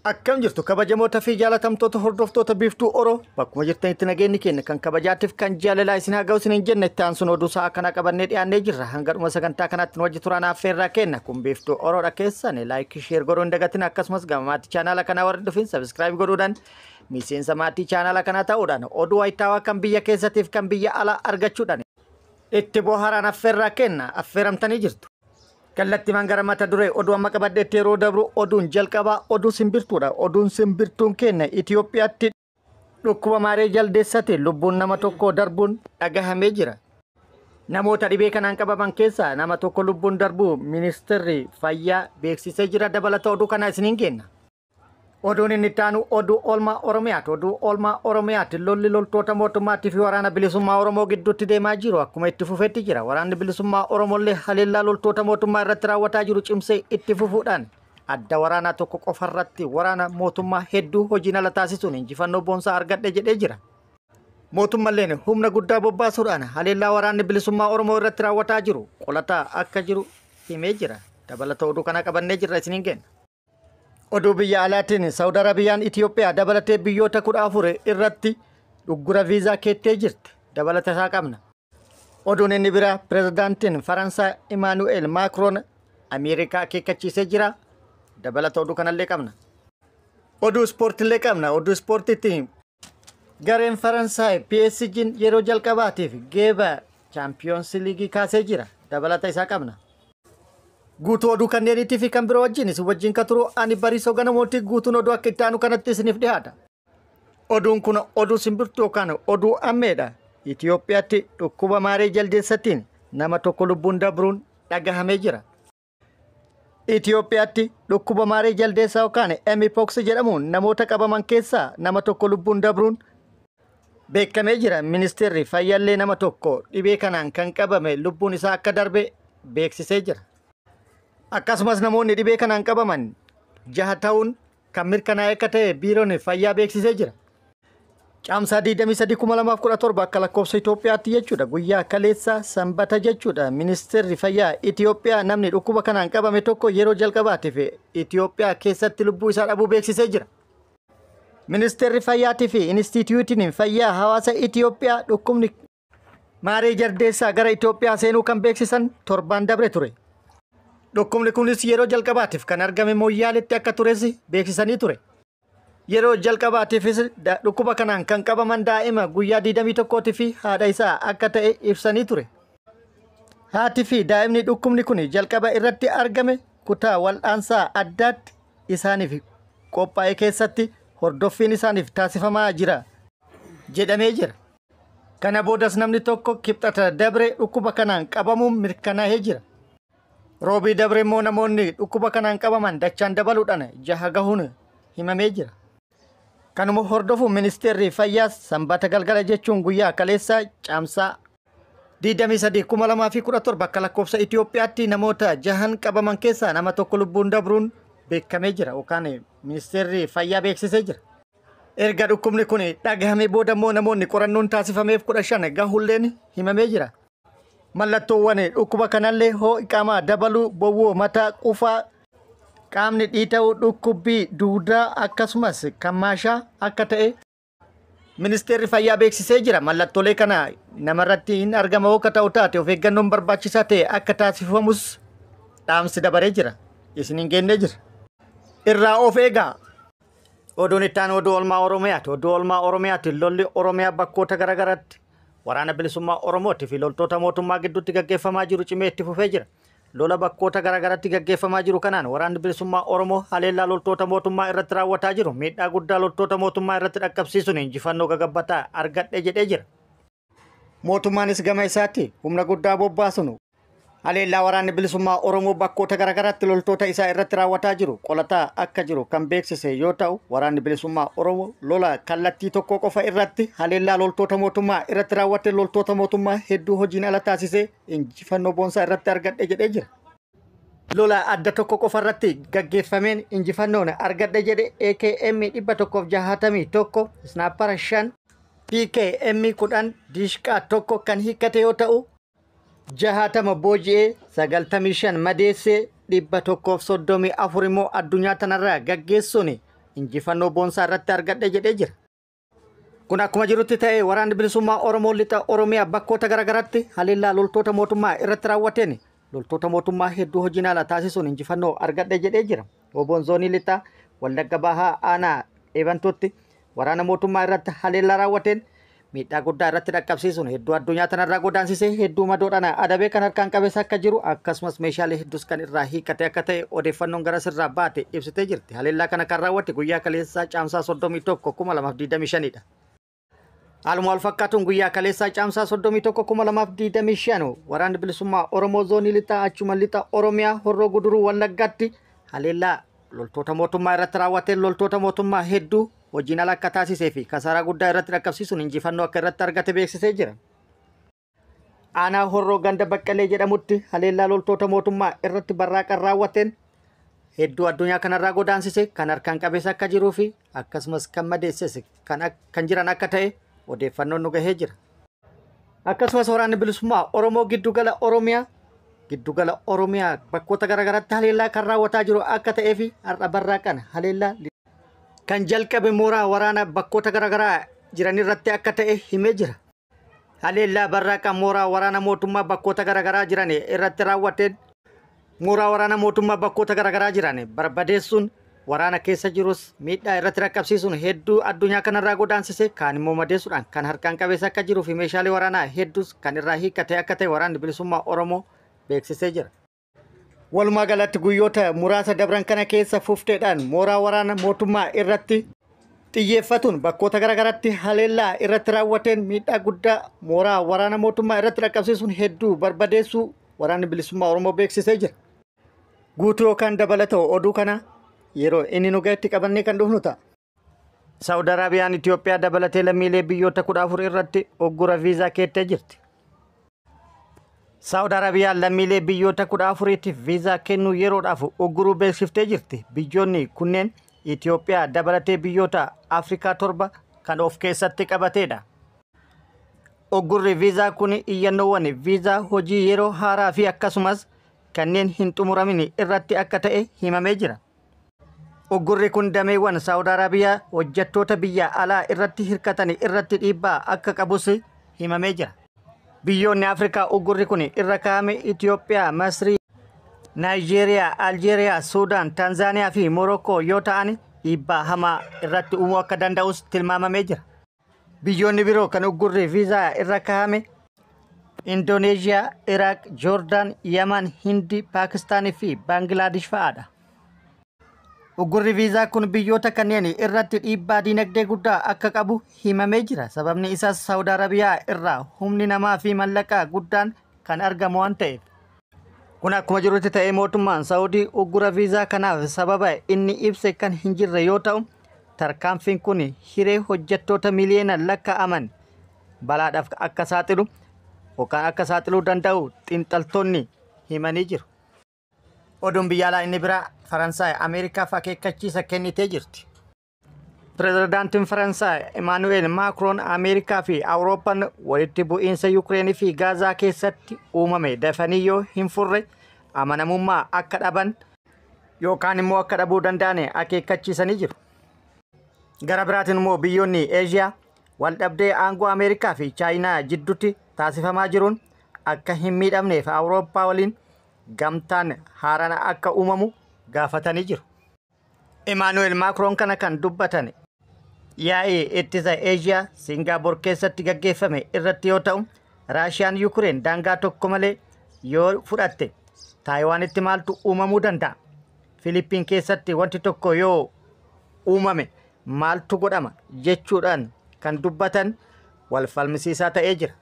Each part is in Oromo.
Akkam jirtu kabajamoota fi jaalatamtoota hordoftoota Biiftuu Oroo, bakkuma jirtanitti nageenyi keenya kan kabajaatiif kan jaalalaa isin haa ga'u isiniin jenna. Itti aansuun oduu sa'a kana qabannee dhiyaannee jirra. Hanga dhuma sagantaa kanaatti nu wajji turaan affeerraa kenna. Kun Biiftuu Oroodha. Keessan like, share godhuu hin dagatin. Akkasumas gama maatii chaanaala kanaa warri dhufin subscribe godhuudhaan miseensa maatii chaanaala kanaa ta'uudhaan oduu wayitaawaa kan biyya keessatiif kan biyya alaa argachuudhaan itti bohaaraan affeerraa kenna, affeeramtanii jirtu. Kallattiimaan gara mata duree oduu amma qabadheetti yeroo dabru, oduun jalqabaa oduu simbirtuudha. Oduun simbirtuun keenya Itoophiyaatti dhukkuba maaree jaldeessati lubbuun nama tokko darbuun dhagahamee jira. Namoota dhibee kanaan qabaman keessaa nama tokko lubbuun darbuu ministeerri fayyaa beeksisee jira. Dabalata oduu kanaa isiniin kenna. Oduun inni itti aanu oduu oolmaa Oromiyaati. Oduu oolmaa Oromiyaati. Lolli loltoota mootummaatii fi waraana bilisummaa Oromoo gidduutti deemaa jiru akkuma itti fufetti jira. Waraanni bilisummaa Oromollee haleellaa loltoota mootummaa irratti raawwataa jiru cimsee itti fufuudhaan adda waraanaa tokko qofarratti waraana mootummaa hedduu hojiin ala taasisuun injifannoo boonsaa argadhe jedhee jira. Mootummalleen humna guddaa bobbaasuudhaan haleellaa waraanni bilisummaa Oromoo irratti raawwataa jiru qolataa akka jiru himee jira. Dabalata oduu kana qabannee jirra, isiniin kenna. Oduu biyya alaatiin Saawud Arabiyaan Itoophiyaa dabalatee biyyoota 14 irratti dhuggura viizaa keettee jirti. Dabalata isaa qabna. Oduun inni biraa pirezidaantiin Faransaay Imaanu'eel Maakroon Ameerikaa akeekkachiisee jira. Dabalata oduu kanallee qabna. Oduu ispoortiillee qabna. Oduu ispoortiitti gareen Faransaay PSG'n yeroo jalqabaatiif geeba Chaampiyoons Liigii kaasee jira. Dabalata isaa qabna. Guutuu oduu kanneeniitii fi kan biroo wajjin isin wajjin ka turu ani Bariisoo Ganamootii. Guutuun oduu akka itti aanu kanatti isiniif dhiyaata. Oduun kun oduu simbirtuu yookaan oduu ammeedha. Itoophiyaatti dhukkuba maaree jaldeessatiin nama tokko lubbuun dabruun dhagahamee jira. Itoophiyaatti dhukkuba maaree jaldeessaa yookaan Mpox jedhamuun namoota qabaman keessaa nama tokko lubbuun dabruun beekamee jira. Ministeerri fayyaallee nama tokko dhibee kanaan kan qabame lubbuun isaa akka darbe beeksisee jira. Akkasumas namoonni dhibee kanaan qabaman jaha ta'uun kan mirkanaa'e akka ta'e biiroon fayyaa beeksisee jira. Caamsaa 23/2017 akka lakkoofsa Itoophiyaatti jechuudha. Guyyaa kaleessa Sanbata jechuudha. Ministeerri fayyaa Itoophiyaa namni dhukkuba kanaan qabame tokko yeroo jalqabaatiif Itoophiyaa keessatti lubbuu isaa dhabuu beeksisee jira. Ministeerri fayyaatii fi Inistituutiin fayyaa hawaasa Itoophiyaa dhukkubni maaree jaldeessaa gara Itoophiyaa seenuu kan beeksisan torbaan dabre ture. Dhukkubni kunis yeroo jalqabaatiif kan argame Mooyyaaletti akka tures beeksisanii ture. Yeroo jalqabaatiifis dhukkuba kanaan kan qabaman daa'ima guyyaa 21 fi haadha isaa akka ta'e ibsanii ture. Haati fi daa'imni dhukkubni kun jalqaba irratti argame kutaa wal'aansaa addaatti isaaniif qophaa'e keessatti hordoffiin isaaniif taasifamaa jira jedhamee jira. Kana boodas namni tokko Kibxata dabre dhukkuba kanaan qabamuun mirkanaa'ee jira. Roobii dabre immoo namoonni dhukkuba kanaan qabaman dachaan dabaluudhaan jaha gahuun himamee jira. Kanuma hordofuun ministeerri fayyaa Sanbata galgala jechuun guyyaa kaleessa Caamsaa 23/2017 akka lakkoofsa Itoophiyaatti namoota jahan qabaman keessaa nama tokko lubbuun dabruun beekamee jira yookaan ministeerri fayyaa beeksisee jira. Erga dhukkubni kun dhagahamee booda immoo namoonni qorannoon taasifameef 15 gahulleen himamee jira. Mallattoowwan dhukkuba kanallee ho'i qaamaa dabaluu, bowwoo mataa, qufaa, qaamni dhiita'uu, dhukkubbii duudaa akkasumas kan maashaa akka ta'e ministeerri fayyaa beeksisee jira. Mallattoolee kana namarratti hin argama akka ta'u taate of eeggannoon barbaachisaa ta'e akka taasifamus dhaamsi dabaree jira. Isin hin geennee jira. Irraa of eegaa. Oduun itti aanu oduu oolmaa Oromiyaati. Oduu oolmaa Oromiyaati. Lolli Oromiyaa bakkoota garaagaraatti waraana bilisummaa Oromootii fi loltoota mootummaa gidduutti gaggeeffamaa jiru cimee itti fufee jira. Lola bakkoota garaagaraatti gaggeeffamaa jiru kanaan waraanni bilisummaa Oromoo haleellaa loltoota mootummaa irratti raawwataa jiru miidhaa guddaa loltoota mootummaa irratti dhaqqabsiisuun injifannoo gagabbataa argadhe jedhee jira. Mootummaanis gama isaatti humna guddaa bobbaasuun haleellaa waraanni bilisummaa Oromoo bakkoota garaagaraatti loltoota isaa irratti raawwataa jiru qolataa akka jiru kan beeksise yoo ta'u, waraanni bilisummaa Oromoo lola kallattii tokko qofa irratti haleellaa loltoota mootummaa irratti raawwate loltoota mootummaa hedduu hojiin ala taasisee injifannoo boonsaa irratti argadhe jedhee jira. Lola adda tokko qofa irratti gaggeeffameen injifannoon argadhe jedhe AKM 161, Snaapara 5, PKM 10, Dishqaa 1 kan hiikkate yoo ta'u, 60 booji'ee, 95 madeessee, 134 immoo addunyaa tanarraa gaggeessuun injifannoo boonsaa irratti argadhe jedhee jira. Kun akkuma jirutti ta'e, waraanni bilisummaa Oromoo lixa Oromiyaa bakkoota garaagaraatti haleellaa loltoota mootummaa irratti raawwateen loltoota mootummaa hedduu hojiin ala taasisuun injifannoo argadhe jedhee jira. WBOn zoonii lixaa Wallagga Bahaa aanaa Eebantuutti waraana mootummaa irratti haleellaa raawwateen miidhaa guddaa irratti dhaqqabsiisuun hedduu addunyaa tanarraa godaansisee, hedduu madoodhaan adabee, kan harkaan qabeessa akka jiru, akkasumas meeshaalee hedduus kan irraa hiikkate akka ta'e odeeffannoon gara sirraa baate ibsitee jirti. Haleellaa kana kan raawwatte guyyaa kaleessaa Caamsaa 31, 2025dha. Haaluma wal fakkaatuun guyyaa kaleessaa Caamsaa 31, 2025 waraanni bilisummaa Oromoo zoonii lixaa achuma lixa Oromiyaa Horroo Guduruu Wallaggaatti haleellaa loltoota mootummaa irratti raawwateen loltoota mootummaa hedduu hojiin ala akka taasisee fi kasaaraa guddaa irratti dhaqqabsiisuun injifannoo akka irratti argate beeksisee jira. Aanaa Horroo ganda Baqqalee jedhamutti haleellaa loltoota mootummaa irratti barraaqan raawwateen hedduu addunyaa kanarraa godaansise, kan harkaan qabeessa akka jiruu fi akkasumas kan madeesses kan jiran akka ta'e odeeffannoon nu gahee jira. Akkasumas waraanni bilisummaa Oromoo giddugala Oromiyaa bakkoota garaagaraatti haleellaa kan raawwataa jiru akka ta'ee fi har'a barraaqan haleellaa kan jalqabe mooraa waraana bakkoota garaagaraa jiran irratti akka ta'e himee jira. Haleellaa barraaqan mooraa waraana mootummaa bakkoota garaagaraa jiran irratti raawwateen mooraa waraana mootummaa bakkoota garaagaraa jiran barbadeessuun, waraana keessa jirus miidhaa irratti rakkabsiisuun, hedduu addunyaa kanarraa godaansise, kaan immoo madeessuudhaan kan harkaan qabeessa akka jiruu fi meeshaalee waraanaa hedduus kan irraa hiikkate akka ta'e waraanni bilisummaa Oromoo beeksisee jira. Walumaa galatti guyyoota muraasa dabran kana keessa fufteedhaan mooraa waraana mootummaa irratti xiyyeeffatuun bakkoota garaagaraatti haleellaa irratti raawwateen miidhaa guddaa mooraa waraana mootummaa irratti dhaqqabsiisuun hedduu barbadeessuu waraanni bilisummaa Oromoo beeksisee jira. Guutuu yookaan dabalata oduu kana yeroo inni nu gahetti qabannee kan dhufnu ta'a. Saawud Araabiyaan Itoophiyaa dabalatee lammiilee biyyoota 14 irratti uggura viizaa keettee jirti. Saawud Arabiyaan lammiilee biyyoota 14tiif viizaa kennuu yeroodhaaf ugguruu beeksiftee jirti. Biyyoonni kunneen Itoophiyaa dabalatee biyyoota Afrikaa torba kan of keessatti qabatedha. Uggurri viizaa kun iyyannoowwan viizaa hojii yeroo haaraa fi akkasumas kanneen hin xumuramin irratti akka ta'e himamee jira. Uggurri kun dameewwan Saawud Arabiyaa hojjettoota biyya alaa irratti hirkatan irratti dhiibbaa akka qabus himamee jira. Biyyoonni Afrikaa uggurri kun irra kaa'ame Itoophiyaa, Masrii, Naayijeeriyaa, Aljeeriyaa, Suudaan, Taanzaaniyaa fi Morookoo yoo ta'an, dhiibbaa hamaa irratti uumuu akka danda'us tilmaamamee jira. Biyyoonni biroo kan uggurri viizaa irra kaa'ame Indooneeziyaa, Iraaq, Joordaan, Yaman, Hindi, Paakistaanii fi Baangilaadesh fa'aadha. Uggurri viizaa kun biyyoota kanneen irratti dhiibbaa dinagdee guddaa akka qabu himamee jira. Sababni isaas Saawud Arabiyaa irraa humni namaa fi mallaqaa guddaan kan argamu waan ta'eef. Kun akkuma jirutti ta'ee, mootummaan Saawudii uggura viizaa kanaaf sababa inni ibse kan hin jirre yoo ta'u, tarkaanfiin kun hiree hojjettoota miliyoona lakkaa'aman balaadhaaf akka saaxilu yookaan akka saaxiluu danda'u xiinxaltoonni himanii jiru. Oduun biyya alaa inni biraa, Faransaay Ameerikaaf akeekkachiisa kennitee jirti. Pirezidaantiin Faransaay Emaanu'eel Maakroon Ameerikaa fi Awurooppaan walitti bu'iinsa Yukireenii fi Gaazaa keessatti uumame dafanii yoo hin furre amanamummaa akka dhaban yookaan immoo akka dhabuu danda'an akeekkachiisanii jiru. Gara biraatiin immoo biyyoonni Eeshiyaa waldhabdee aangoo Ameerikaa fi Chaayinaa jidduutti taasifamaa jiruun akka hin miidhamneef Awurooppaa waliin gamtaan haaraan akka uumamu gaafatanii jiru. Emaanu'eel Maakroon kana kan dubbatan yaa'ii ittisa Eeshiyaa Siingaappoor keessatti gaggeeffame irratti yoo ta'u, Raashiyaan Yukireen daangaa tokko malee yoo fudhatte Taayiwaanitti maaltu uumamuu danda'a? Filiippiin keessatti wanti tokko yoo uumame maaltu godhama jechuudhaan kan dubbatan wal falmisiisaa ta'ee jira.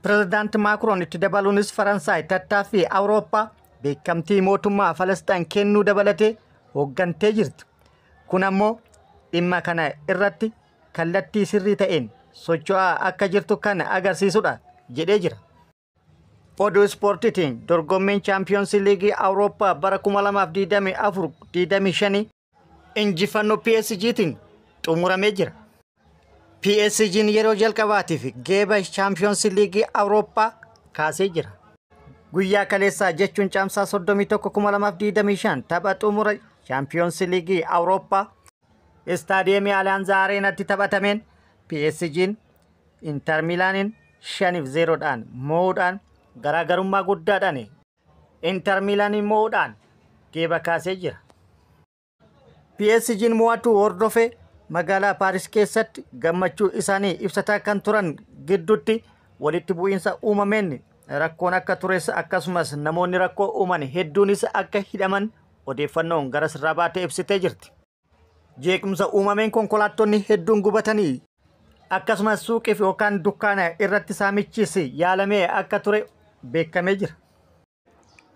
Pirezidaanti Maakroon itti dabaluunis Faransaay tattaaffii Awurooppaa beekamtii mootummaa Falasxaan kennuu dabalatee hooggantee jirti. Kun ammoo dhimma kana irratti kallattii sirrii ta'een socho'aa akka jirtu kan agarsiisudha jedhee jira. Oduu ispoortiitiin, dorgommiin Chaampiyoonsi Liigii Awurooppaa bara 2024-25 injifannoo PSGtiin xumuramee jira. PSG'n yeroo jalqabaatiif geeba Chaampiyoonsi Liigii Awurooppaa kaasee jira. Guyyaa kaleessaa jechuun Caamsaa 31, 2025 tapha xumura Chaampiyoonsi Liigii Awurooppaa istaadiyeemii Aliyaanz Areenatti taphatameen PSG'n Inter Miilaaniin 5-0dhaan mo'uudhaan garaagarummaa guddaadhaan Inter Miilaaniin mo'uudhaan geeba kaasee jira. PSG'n mo'atu hordofee magaalaa Paaris keessatti gammachuu isaanii ibsataa kan turan gidduutti walitti bu'iinsa uumameen rakkoon akka tures, akkasumas namoonni rakkoo uuman hedduunis akka hidhaman odeeffannoon gara sirraa baatee ibsitee jirti. Jeequmsa uumameen konkolaattonni hedduun gubatanii, akkasumas suuqiif yookaan dukkaana irratti saamichis yaalamee akka ture beekamee jira.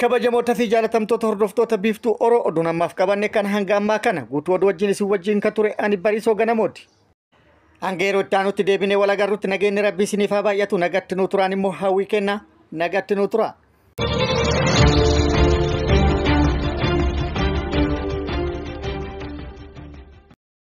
Kabajamoota fi jaalatamtoota hordoftoota Biiftuu Oroo, oduun ammaaf qabanne kan hanga ammaa kana guutuu oduu wajjin isin wajjin kan ture ani Bariisoo Ganamooti. Hanga yeroo itti aanutti deebinee wal agarrutti nageenyi Rabbii isiniif haa baay'atu, nagatti nuu turaan immoo hawwii kenna, nagatti nuu tura.